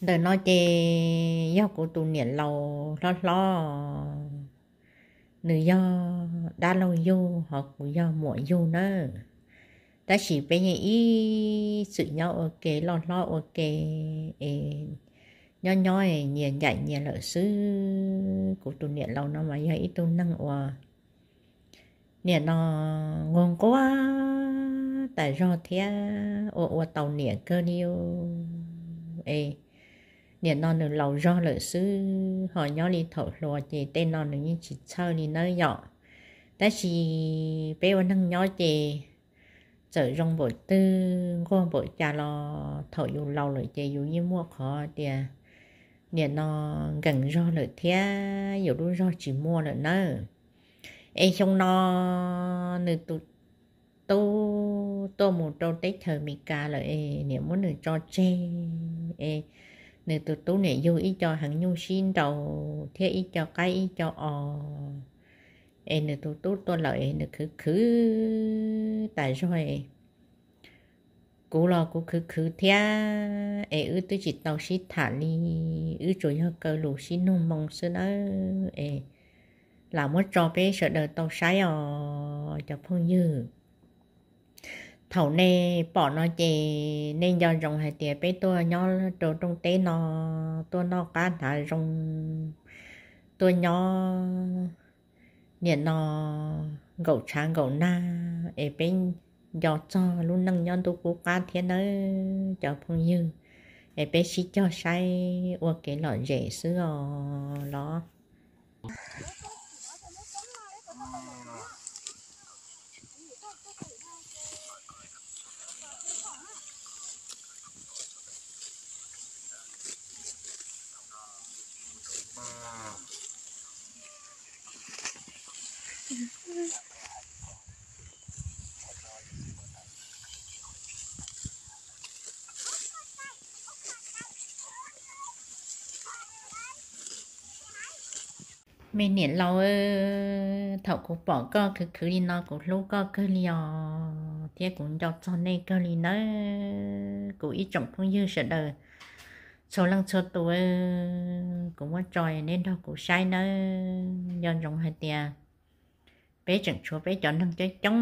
Ntawm no ces yog kuv tus niam laus hlob hlob, nws yog dab laug yug ho kuv yog muam yug nawb. Tab sis peb yeej ib txwm nyob ua ke loj hlob ua ke es nyob nyob nyias ncaim nyias lawm xwb. Kuv tus niam laus no mas yog ib tug neeg uas nim no nquag nquag tas zog thiab ua ua tau niam kawg li es nim no nws laus zog lawm xwb, ho nyob li thaum hluas ces tej no nws yeej tsis txhawj li nawb yom. Tab sis peb ua neeg nyob ces txawm zoo npaum twg nquag npaum cas los thaum yus laus lawm ces yus yeej muaj qhov tias nim no nkees zog lawm thiab yus lub zog tsis muaj lawm nawb. Es xyoo no nws tus tub tuaj mus rau teb chaws Amelikas lawm es niam muab nws tso tseg es nws tus tub niam yug ib co heev nyuj sib nraus thiab ib co qaib ib co os. Es nws tus tub tuaj lawm es nws khwv khwv tas zog es kuv los kuv khwv khwv thiab es wb twb tsis tau sib tham li, wb tsuas yog kaw lus sib nug moo xwb nawb es lam muab tso peb sawv daws tau saib os cov phooj ywg. Thaum nej pom no ces nej nco ntsoov hais tias peb tuaj nyob rau rooj teb no, tuaj noj qab hnav zoo, tuaj nyob nim no nkaum tshav nkaum nag es peb nco txog lub neej nyob ntuj qub qab thiab nawb cov phooj ywg. Es peb sib cog saib ua kev lom zem xwb os los. Me niam laus, thaum kuv pom koj khwv khwv li no kuv hlub koj kawg li os, thiab kuv nco txog nej kawg li nawb. Kuv ib tsoom phooj ywg sawv daws txhua leej txhua tus, kuv muab tso nej nrog kuv saib nawb. Nco ntsoov hais tias peb tseem tshuav peb cov neeg coob coob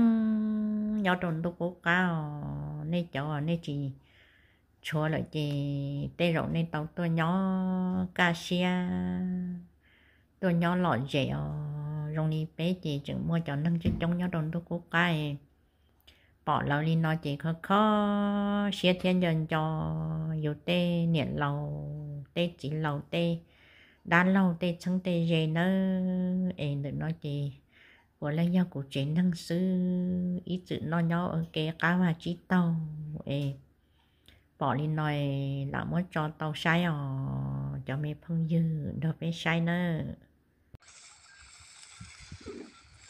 nyob rau ntuj qub qab os. Nej cov nej tsis tshuav lawm ces tej zaum nej tau tuaj nyob kaj siab, tuaj nyob lom zem os. Zoo li peb ces tseem muaj cov neeg coob coob nyob rau ntuj qub qab, pom lawv li no ces kho kho siab thiab nco nco yus tej niam laus, tej txiv laus, tej dab laug, tej txheeb tej ze nawb. Es ntawm no ces puav leej yog kuv tsev neeg xwb, ib txwm noj nyob ua ke qab vag tsib taug es pom li no lam muab tso tau saib os cov me phooj ywg nrog peb saib nawb.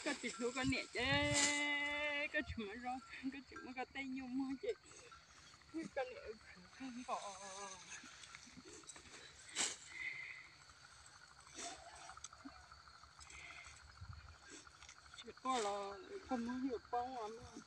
Koj tsis hlub koj niam ces koj tsis muaj zoo, koj tsis muaj koj tej nyuj muag ces koj niam khwv kawg nkaus. Tsis quaj los koj muab yuav poob os mog.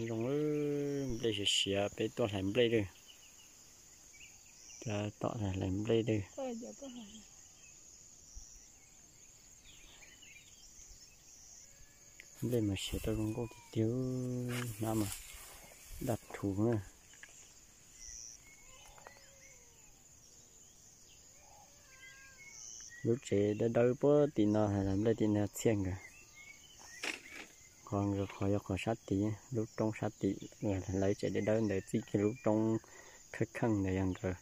Zoo, nplej siav siav peb tuaj hlais nplej lawm. Cov tom hlais nplej lawm. Nplej mas siav tau zoo nkauj tiag tiag, hnab mas daj rhuv na. Lub tsev dawb dawb puag tim no, hlais nplej tim no txhiaj nkawd. Qhov nkawd qhov yog qhov sab tid, lub roob sab tim, lawv tsev dawb dawb ntawd txij kiag lub roob kheej kheej ntawd yog nkawd.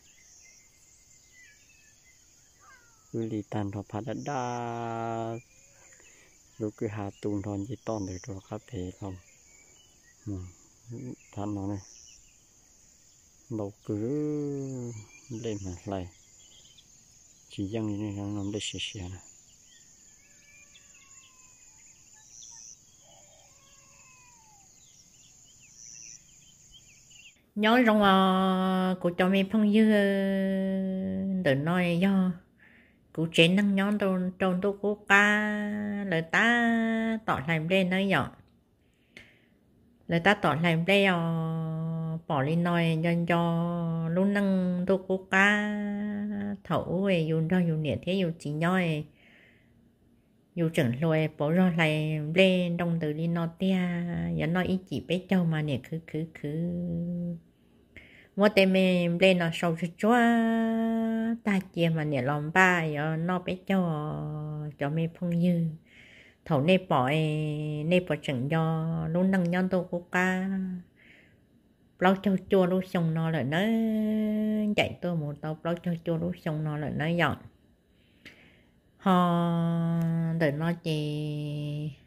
Wb li tag nrho phab daj daj, lub kwj ha tu nrho nce toj ntawd rau qab pem los. Phab no ntau kawg, nplej mas hlais tsis yeej li no, nplej siav siav na. Nyob zoo os kuv cov me phooj ywg, ntawm no yog kuv tsev neeg nyob rau ntuj qub qab, lawv tab tom hlais nplej nawb yom. Lawv tab tom hlais nplej os, pom li no nco nco lub neej ntuj qub qab thaum ub yus nrog yus niam thiab yus txiv nyob, yus tseem hluas pauv zog hlais nplej nroo ntws li no tiag, yuav noj ib cim peb caug mas niam khwv khwv khwv, muab tej me nplej no sau tsuag tsuag tag cia mas niam los npaj yuav noj peb caug. Cov me phooj ywg, thaum nej pom, nej puas tseem nco lub neej nyob ntuj qub qab plaub caug cuaj lub xyoo no lawm nawb? Ncaim tuaj mus tau plaub caug cuaj lub xyoo no lawm nawb yom. Ho ntawm no ces